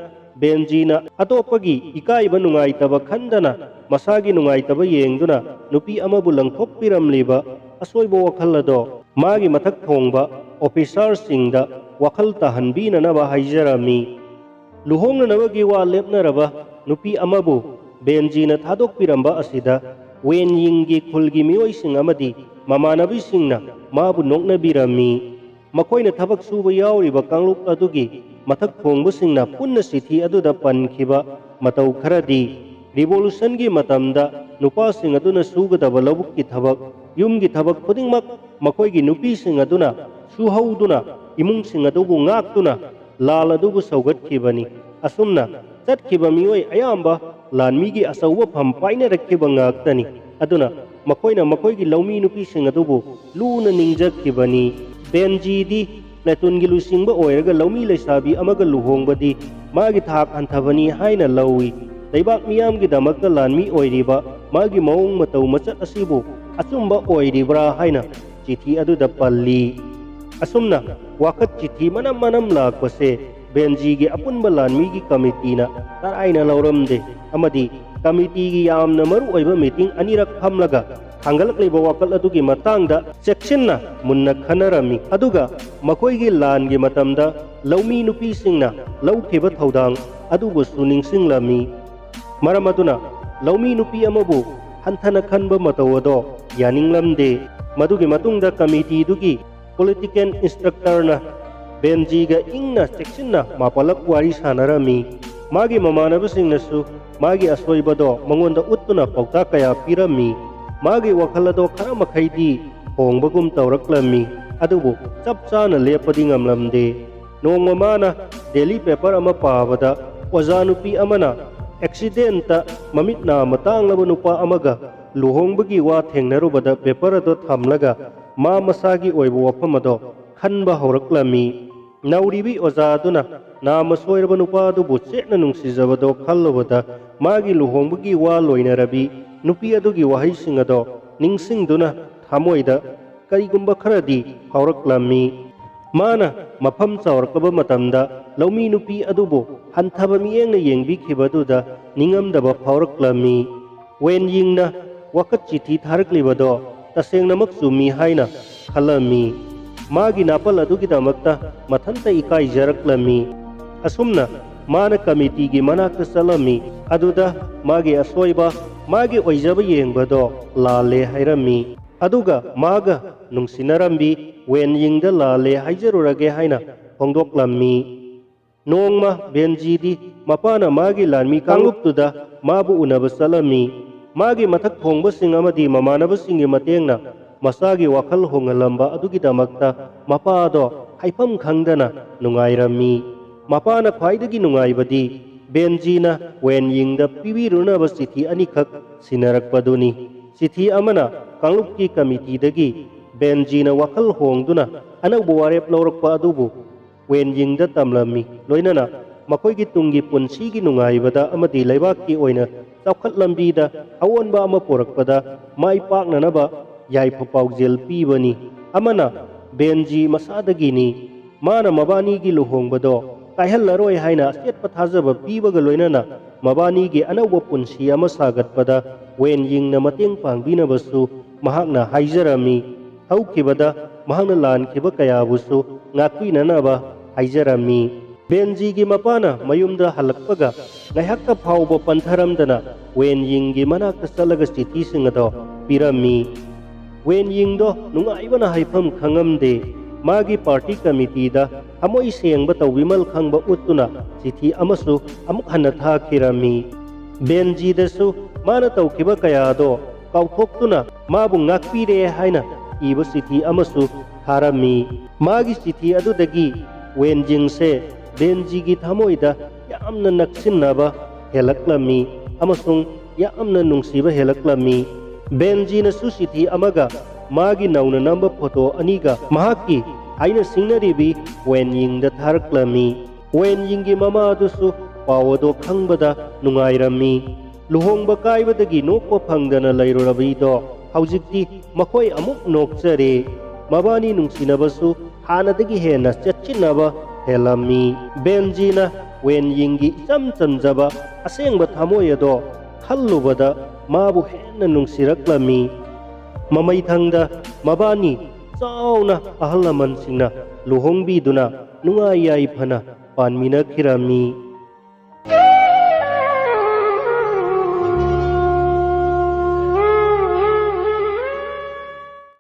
ꯕꯦꯟꯖꯤꯅ ꯑꯇꯣꯞꯄꯒꯤ ꯏꯀꯥꯏꯕ ꯅꯨꯡꯉꯥꯏꯇꯕ ꯈꯟꯗꯅ ꯃꯁꯥꯒꯤ ꯅꯨꯡꯉꯥꯏꯇꯕ ꯌꯦꯡꯗꯨꯅ ꯅꯨꯄꯤ ꯑꯃꯕꯨ ꯂꯪꯊꯣꯛꯄꯤꯔꯝꯂꯤꯕ ꯑꯁꯣꯏꯕ ꯋꯥꯈꯜ ꯑꯗꯣ ꯃꯥꯒꯤ ꯃꯊꯛ ꯊꯣꯡꯕ ꯑꯣꯐꯤꯁꯥꯔꯁꯤꯡꯗ ꯋꯥꯈꯜ ꯇꯥꯍꯟꯕꯤꯅꯅꯕ ꯍꯥꯏꯖꯔꯝꯃꯤ꯫ ꯂꯨꯍꯣꯡꯅꯅꯕꯒꯤ ꯋꯥ ꯂꯦꯞꯅꯔꯕ ꯅꯨꯄꯤ ꯑꯃꯕꯨ ꯕꯦꯟꯖꯤꯅ ꯊꯥꯗꯣꯛꯄꯤꯔꯝꯕ ꯑꯁꯤꯗ ꯋꯦꯟꯌꯤꯡꯒꯤ ꯈꯨꯜꯒꯤ ꯃꯤꯑꯣꯏꯁꯤꯡ ꯑꯃꯗꯤ ꯃꯃꯥꯟꯅꯕꯤꯁꯤꯡꯅ ꯃꯥꯕꯨ ꯅꯣꯛꯅꯕꯤꯔꯝꯃꯤ꯫ ꯃꯈꯣꯏꯅ ꯊꯕꯛ ꯁꯨꯕ ꯌꯥꯎꯔꯤꯕ ꯀꯥꯡꯂꯨꯞ ꯑꯗꯨꯒꯤ ꯃꯊꯛ ꯊꯣꯡꯕꯁꯤꯡꯅ ꯄꯨꯟꯅ ꯆꯤꯊꯤ ꯑꯗꯨꯗ ꯄꯟꯈꯤꯕ ꯃꯇꯧ ꯈꯔꯗꯤ, ꯔꯤꯚꯣꯂꯨꯁꯟꯒꯤ ꯃꯇꯝꯗ ꯅꯨꯄꯥꯁꯤꯡ ꯑꯗꯨꯅ ꯁꯨꯒꯗꯕ ꯂꯧꯕꯨꯛꯀꯤ ꯊꯕꯛ, ꯌꯨꯝꯒꯤ ꯊꯕꯛ ꯈꯨꯗꯤꯡꯃꯛ ꯃꯈꯣꯏꯒꯤ ꯅꯨꯄꯤꯁꯤꯡ ꯑꯗꯨꯅ ꯁꯨꯍꯧꯗꯨꯅ ꯏꯃꯨꯡꯁꯤꯡ ꯑꯗꯨꯕꯨ ꯉꯥꯛꯇꯨꯅ ꯂꯥꯜ ꯑꯗꯨꯕꯨ ꯁꯧꯒꯠꯈꯤꯕꯅꯤ꯫ ꯑꯁꯨꯝꯅ ꯆꯠꯈꯤꯕ ꯃꯤꯑꯣꯏ ꯑꯌꯥꯝꯕ ꯂꯥꯟꯃꯤꯒꯤ ꯑꯆꯧꯕ ꯐꯝ ꯄꯥꯏꯅꯔꯛꯈꯤꯕ ꯉꯥꯛꯇꯅꯤ꯫ ꯑꯗꯨꯅ ꯃꯈꯣꯏꯅ ꯃꯈꯣꯏꯒꯤ ꯂꯧꯃꯤ ꯅꯨꯄꯤꯁꯤꯡ ꯑꯗꯨꯕꯨ ꯂꯨꯅ ꯅꯤꯡꯖꯈꯤꯕꯅꯤ꯫ ꯕꯦꯟꯖꯤꯗꯤ ꯄ꯭ꯂꯦꯇꯨꯟꯒꯤ ꯂꯨꯆꯤꯡꯕ ꯑꯣꯏꯔꯒ ꯂꯧꯃꯤ ꯂꯩꯁꯥꯕꯤ ꯑꯃꯒ ꯂꯨꯍꯣꯡꯕꯗꯤ ꯃꯥꯒꯤ ꯊꯥꯛ ꯍꯟꯊꯕꯅꯤ ꯍꯥꯏꯅ ꯂꯧꯏ꯫ ꯂꯩꯕꯥꯛ ꯃꯤꯌꯥꯝꯒꯤꯗꯃꯛꯇ ꯂꯥꯟꯃꯤ ꯑꯣꯏꯔꯤꯕ ꯃꯥꯒꯤ ꯃꯑꯣꯡ ꯃꯇꯧ ꯃꯆꯠ ꯑꯁꯤꯕꯨ ꯑꯆꯨꯝꯕ ꯑꯣꯏꯔꯤꯕ꯭ꯔꯥ ꯍꯥꯏꯅ ꯆꯤꯊꯤ ꯑꯗꯨꯗ ꯄꯜꯂꯤ꯫ ꯑꯁꯨꯝꯅ ꯋꯥꯀꯠ ꯆꯤꯊꯤ ꯃꯅꯝ ꯃꯅꯝ ꯂꯥꯛꯄꯁꯦ ꯕꯦꯟꯖꯤꯒꯤ ꯑꯄꯨꯟꯕ ꯂꯥꯟꯃꯤꯒꯤ ꯀꯃꯤꯇꯤꯅ ꯇꯔꯥꯏꯅ ꯂꯧꯔꯝꯗꯦ ꯑꯃꯗꯤ ꯀꯃꯤꯇꯤꯒꯤ ꯌꯥꯝꯅ ꯃꯔꯨꯑꯣꯏꯕ ꯃꯤꯇꯤꯡ ꯑꯅꯤꯔꯛ ꯐꯝꯂꯒ ꯊꯥꯡꯒꯠꯂꯛꯂꯤꯕ ꯋꯥꯀꯠ ꯑꯗꯨꯒꯤ ꯃꯇꯥꯡꯗ ꯆꯦꯛꯁꯤꯟꯅ ꯃꯨꯟꯅ ꯈꯟꯅꯔꯝꯃꯤ꯫ ꯑꯗꯨꯒ ꯃꯈꯣꯏꯒꯤ ꯂꯥꯟꯒꯤ ꯃꯇꯝꯗ ꯂꯧꯃꯤ ꯅꯨꯄꯤꯁꯤꯡꯅ ꯂꯧꯈꯤꯕ ꯊꯧꯗꯥꯡ ꯑꯗꯨꯕꯨꯁꯨ ꯅꯤꯡꯁꯤꯡꯂꯝꯃꯤ꯫ ꯃꯔꯝ ꯑꯗꯨꯅ ꯂꯧꯃꯤ ꯅꯨꯄꯤ ꯑꯃꯕꯨ ꯍꯟꯊꯅ ꯈꯟꯕ ꯃꯇꯧ ꯑꯗꯣ ꯌꯥꯅꯤꯡꯂꯝꯗꯦ꯫ ꯃꯗꯨꯒꯤ ꯃꯇꯨꯡꯗ ꯀꯃꯤꯇꯤꯗꯨꯒꯤ ꯄꯣꯂꯤꯇꯤꯀꯦꯜ ꯏꯟꯁꯇ꯭ꯔꯛꯇꯔꯅ ꯕꯦꯟꯖꯤꯒ ꯏꯪꯅ ꯆꯦꯛꯁꯤꯟꯅ ꯃꯥꯄꯜꯂꯛ ꯋꯥꯔꯤ ꯁꯥꯟꯅꯔꯝꯃꯤ꯫ ꯃꯥꯒꯤ ꯃꯃꯥꯟꯅꯕꯁꯤꯡꯅꯁꯨ ꯃꯥꯒꯤ ꯑꯁꯣꯏꯕꯗꯣ ꯃꯉꯣꯟꯗ ꯎꯠꯇꯨꯅ ꯄꯥꯎꯇꯥꯛ ꯀꯌꯥ ꯄꯤꯔꯝꯃꯤ꯫ ꯃꯥꯒꯤ ꯋꯥꯈꯜ ꯑꯗꯣ ꯈꯔ ꯃꯈꯩꯗꯤ ꯍꯣꯡꯕꯒꯨꯝ ꯇꯧꯔꯛꯂꯝꯃꯤ, ꯑꯗꯨꯕꯨ ꯆꯞ ꯆꯥꯅ ꯂꯦꯞꯄꯗꯤ ꯉꯝꯂꯝꯗꯦ꯫ ꯅꯣꯡꯃ ꯃꯥꯅ ꯗꯦꯂꯤ ꯄꯦꯄꯔ ꯑꯃ ꯄꯥꯕꯗ ꯑꯣꯖꯥ ꯅꯨꯄꯤ ꯑꯃꯅ ꯑꯦꯛꯁꯤꯗꯦꯟꯇ ꯃꯃꯤꯠ ꯅꯥ ꯃꯇꯥꯡꯂꯕ ꯅꯨꯄꯥ ꯑꯃꯒ ꯂꯨꯍꯣꯡꯕꯒꯤ ꯋꯥ ꯊꯦꯡꯅꯔꯨꯕꯗ ꯄꯦꯄꯔ ꯑꯗꯨ ꯊꯝꯂꯒ ꯃꯥ ꯃꯁꯥꯒꯤ ꯑꯣꯏꯕ ꯋꯥꯐꯝ ꯑꯗꯣ ꯈꯟꯕ ꯍꯧꯔꯛꯂꯝꯃꯤ꯫ ꯅꯥꯎꯔꯤꯕꯤ ꯑꯣꯖꯥ ꯑꯗꯨꯅ ꯅꯥꯝꯃ ꯁꯣꯏꯔꯕ ꯅꯨꯄꯥ ꯑꯗꯨꯕꯨ ꯆꯦꯠꯅ ꯅꯨꯡꯁꯤꯖꯕꯗꯣ ꯈꯜꯂꯨꯕꯗ ꯃꯥꯒꯤ ꯂꯨꯍꯣꯡꯕꯒꯤ ꯋꯥ ꯂꯣꯏꯅꯔꯕꯤ ꯅꯨꯄꯤ ꯑꯗꯨꯒꯤ ꯋꯥꯍꯩꯁꯤꯡ ꯑꯗꯣ ꯅꯤꯡꯁꯤꯡꯗꯨꯅ ꯊꯃꯣꯏꯗ ꯀꯔꯤꯒꯨꯝꯕ ꯈꯔꯗꯤ ꯐꯥꯎꯔꯛꯂꯝꯃꯤ꯫ ꯃꯥꯅ ꯃꯐꯝ ꯆꯥꯎꯔꯛꯂꯕ ꯃꯇꯝꯗ ꯂꯧꯃꯤ ꯅꯨꯄꯤ ꯑꯗꯨꯕꯨ ꯍꯟꯊꯕ ꯃꯤꯠꯌꯦꯡꯅ ꯌꯦꯡꯕꯤꯈꯤꯕꯗꯨꯗ ꯅꯤꯡꯉꯝꯗꯕ ꯐꯥꯎꯔꯛꯂꯝꯃꯤ꯫ ꯋꯦꯟ ꯌꯤꯡꯅ ꯋꯥꯀꯠ ꯆꯤꯊꯤ ꯊꯥꯔꯛꯂꯤꯕꯗꯣ ꯇꯁꯦꯡꯅꯃꯛ ꯆꯨꯝꯃꯤ ꯍꯥꯏꯅ ꯈꯜꯂꯝꯃꯤ꯫ ꯃꯥꯒꯤ ꯅꯥꯄꯜ ꯑꯗꯨꯒꯤꯗꯃꯛꯇ ꯃꯊꯟꯇ ꯏꯀꯥꯏꯖꯔꯛꯂꯝꯃꯤ꯫ ꯑꯁꯨꯝꯅ ꯃꯥꯅ ꯀꯃꯤꯇꯤꯒꯤ ꯃꯅꯥꯛꯇ ꯆꯠꯂꯝꯃꯤ꯫ ꯑꯗꯨꯗ ꯃꯥꯒꯤ ꯑꯁꯣꯏꯕ, ꯃꯥꯒꯤ ꯑꯣꯏꯖꯕ ꯌꯦꯡꯕꯗꯣ ꯂꯥꯜꯂꯦ ꯍꯥꯏꯔꯝꯃꯤ꯫ ꯑꯗꯨꯒ ꯃꯥꯒ ꯅꯨꯡꯁꯤꯅꯔꯝꯕꯤ ꯋꯦꯟ ꯌꯤꯡꯗ ꯂꯥꯜꯂꯦ ꯍꯥꯏꯖꯔꯨꯔꯒꯦ ꯍꯥꯏꯅ ꯐꯣꯡꯗꯣꯛꯂꯝꯃꯤ꯫ ꯅꯣꯡꯃ ꯕꯦꯟꯖꯤꯗꯤ ꯃꯄꯥꯅ ꯃꯥꯒꯤ ꯂꯥꯟꯃꯤ ꯀꯥꯡꯂꯨꯞꯇꯨꯗ ꯃꯥꯕꯨ ꯎꯅꯕ ꯆꯠꯂꯝꯃꯤ꯫ ꯃꯥꯒꯤ ꯃꯊꯛ ꯊꯣꯡꯕꯁꯤꯡ ꯑꯃꯗꯤ ꯃꯃꯥꯟꯅꯕꯁꯤꯡꯒꯤ ꯃꯇꯦꯡꯅ ꯃꯆꯥꯒꯤ ꯋꯥꯈꯜ ꯍꯣꯡꯍꯜꯂꯝꯕ ꯑꯗꯨꯒꯤꯗꯃꯛꯇ ꯃꯄꯥꯗꯣ ꯍꯥꯏꯐꯝ ꯈꯪꯗꯅ ꯅꯨꯡꯉꯥꯏꯔꯝꯃꯤ꯫ ꯃꯄꯥꯅ ꯈ꯭ꯋꯥꯏꯗꯒꯤ ꯅꯨꯡꯉꯥꯏꯕꯗꯤ ꯕꯦꯟꯖꯤꯅ ꯋꯦꯟ ꯌꯤꯡꯗ ꯄꯤꯕꯤꯔꯨꯅꯕ ꯆꯤꯊꯤ ꯑꯅꯤꯈꯛ ꯁꯤꯟꯅꯔꯛꯄꯗꯨꯅꯤ꯫ ꯆꯤꯊꯤ ꯑꯃꯅ ꯀꯥꯡꯂꯨꯞꯀꯤ ꯀꯃꯤꯇꯤꯗꯒꯤ ꯕꯦꯟꯖꯤꯅ ꯋꯥꯈꯜ ꯍꯣꯡꯗꯨꯅ ꯑꯅꯧꯕ ꯋꯥꯔꯦꯞ ꯂꯧꯔꯛꯄ ꯑꯗꯨꯕꯨ ꯋꯦꯟ ꯌꯤꯡꯗ ꯇꯝꯂꯝꯃꯤ꯫ ꯂꯣꯏꯅꯅ ꯃꯈꯣꯏꯒꯤ ꯇꯨꯡꯒꯤ ꯄꯨꯟꯁꯤꯒꯤ ꯅꯨꯡꯉꯥꯏꯕꯗ ꯑꯃꯗꯤ ꯂꯩꯕꯥꯛꯀꯤ ꯑꯣꯏꯅ ꯆꯥꯎꯈꯠ ꯂꯝꯕꯤꯗ ꯑꯑꯣꯟꯕ ꯑꯃ ꯄꯨꯔꯛꯄꯗ ꯃꯥꯏ ꯄꯥꯛꯅꯅꯕ ꯌꯥꯏꯐ ꯄꯥꯎꯖꯦꯜ ꯄꯤꯕꯅꯤ꯫ ꯑꯃꯅ ꯕꯦꯟꯖꯤ ꯃꯁꯥꯗꯒꯤꯅꯤ꯫ ꯃꯥꯅ ꯃꯕꯥꯅꯤꯒꯤ ꯂꯨꯍꯣꯡꯕꯗꯣ ꯀꯥꯏꯍꯜꯂꯔꯣꯏ ꯍꯥꯏꯅ ꯑꯆꯦꯠꯄ ꯊꯥꯖꯕ ꯄꯤꯕꯒ ꯂꯣꯏꯅꯅ ꯃꯕꯥꯅꯤꯒꯤ ꯑꯅꯧꯕ ꯄꯨꯟꯁꯤ ꯑꯃ ꯁꯥꯒꯠꯄꯗ ꯋꯦꯟ ꯌꯤꯡꯅ ꯃꯇꯦꯡ ꯄꯥꯡꯕꯤꯅꯕꯁꯨ ꯃꯍꯥꯛꯅ ꯍꯥꯏꯖꯔꯝꯃꯤ꯫ ꯍꯧꯈꯤꯕꯗ ꯃꯍꯥꯛꯅ ꯂꯥꯟꯈꯤꯕ ꯀꯌꯥꯕꯨꯁꯨ ꯉꯥꯛꯄꯤꯅꯅꯕ ꯍꯥꯏꯖꯔꯝꯃꯤ꯫ ꯕꯦꯟꯖꯤꯒꯤ ꯃꯄꯥꯅ ꯃꯌꯨꯝꯗ ꯍꯜꯂꯛꯄꯒ ꯉꯥꯏꯍꯥꯛꯇ ꯐꯥꯎꯕ ꯄꯟꯊꯔꯝꯗꯅ ꯋꯦꯟ ꯌꯤꯡꯒꯤ ꯃꯅꯥꯛꯇ ꯆꯠꯂꯒ ꯆꯤꯊꯤꯁꯤꯡ ꯑꯗꯣ ꯄꯤꯔꯝꯃꯤ꯫ ꯋꯦꯟ ꯌꯤꯡꯗꯣ ꯅꯨꯡꯉꯥꯏꯕꯅ ꯍꯥꯏꯐꯝ ꯈꯪꯉꯝꯗꯦ꯫ ꯃꯥꯒꯤ ꯄꯥꯔꯇꯤ ꯀꯃꯤꯇꯤꯗ ꯊꯃꯣꯏ ꯁꯦꯡꯕ ꯇꯧꯕꯤꯃꯜ ꯈꯪꯕ ꯎꯠꯇꯨꯅ ꯆꯤꯊꯤ ꯑꯃꯁꯨ ꯑꯃꯨꯛ ꯍꯟꯅ ꯊꯥꯈꯤꯔꯝꯃꯤ꯫ ꯕꯦꯟꯖꯤꯗꯁꯨ ꯃꯥꯅ ꯇꯧꯈꯤꯕ ꯀꯌꯥꯗꯣ ꯀꯥꯎꯊꯣꯛꯇꯨꯅ ꯃꯥꯕꯨ ꯉꯥꯛꯄꯤꯔꯦ ꯍꯥꯏꯅ ꯏꯕ ꯆꯤꯊꯤ ꯑꯃꯁꯨ ꯊꯥꯔꯝꯃꯤ꯫ ꯃꯥꯒꯤ ꯆꯤꯊꯤ ꯑꯗꯨꯗꯒꯤ ꯋꯦꯟ ꯌꯤꯡꯁꯦ ꯕꯦꯟꯖꯤꯒꯤ ꯊꯃꯣꯏꯗ ꯌꯥꯝꯅ ꯅꯛꯁꯤꯟꯅꯕ ꯍꯦꯜꯂꯛꯂꯝꯃꯤ ꯑꯃꯁꯨꯡ ꯌꯥꯝꯅ ꯅꯨꯡꯁꯤꯕ ꯍꯦꯜꯂꯛꯂꯝꯃꯤ꯫ ꯕꯦꯟꯖꯤꯅꯁꯨ ꯆꯤꯊꯤ ꯑꯃꯒ ꯃꯥꯒꯤ ꯅꯧꯅ ꯅꯝꯕ ꯐꯣꯇꯣ ꯑꯅꯤꯒ ꯃꯍꯥꯛꯀꯤ ꯍꯥꯏꯅ ꯁꯤꯡꯅꯔꯤꯕꯤ ꯋꯦꯟ ꯌꯤꯡꯗ ꯊꯥꯔꯛꯂꯝꯃꯤ꯫ ꯋꯦꯟ ꯌꯤꯡꯒꯤ ꯃꯃꯥ ꯑꯗꯨꯁꯨ ꯄꯥꯎ ꯑꯗꯣ ꯈꯪꯕꯗ ꯅꯨꯡꯉꯥꯏꯔꯝꯃꯤ꯫ ꯂꯨꯍꯣꯡꯕ ꯀꯥꯏꯕꯗꯒꯤ ꯅꯣꯛꯄ ꯐꯪꯗꯅ ꯂꯩꯔꯨꯔꯕꯤꯗꯣ ꯍꯧꯖꯤꯛꯇꯤ ꯃꯈꯣꯏ ꯑꯃꯨꯛ ꯅꯣꯛꯆꯔꯦ꯫ ꯃꯕꯥꯅꯤ ꯅꯨꯡꯁꯤꯅꯕꯁꯨ ꯍꯥꯟꯅꯗꯒꯤ ꯍꯦꯟꯅ ꯆꯦꯠꯁꯤꯟꯅꯕ ꯍꯦꯜꯂꯝꯃꯤ꯫ ꯕꯦꯟꯖꯤꯅ ꯋꯦꯟ ꯌꯤꯡꯒꯤ ꯏꯆꯝ ꯆꯝꯖꯕ ꯑꯁꯦꯡꯕ ꯊꯃꯣꯏ ꯑꯗꯣ ꯈꯜꯂꯨꯕꯗ ꯃꯥꯕꯨ ꯍꯦꯟꯅ ꯅꯨꯡꯁꯤꯔꯛꯂꯝꯃꯤ꯫ ꯃꯃꯩꯊꯪꯗ ꯃꯕꯥꯅꯤ ꯆꯥꯎꯅ ꯑꯍꯜ ꯂꯃꯟꯁꯤꯡꯅ ꯂꯨꯍꯣꯡꯕꯤꯗꯨꯅ ꯅꯨꯡꯉꯥꯏ ꯌꯥꯏꯐꯅ ꯄꯥꯟꯃꯤꯟꯅꯈꯤꯔꯝꯃꯤ꯫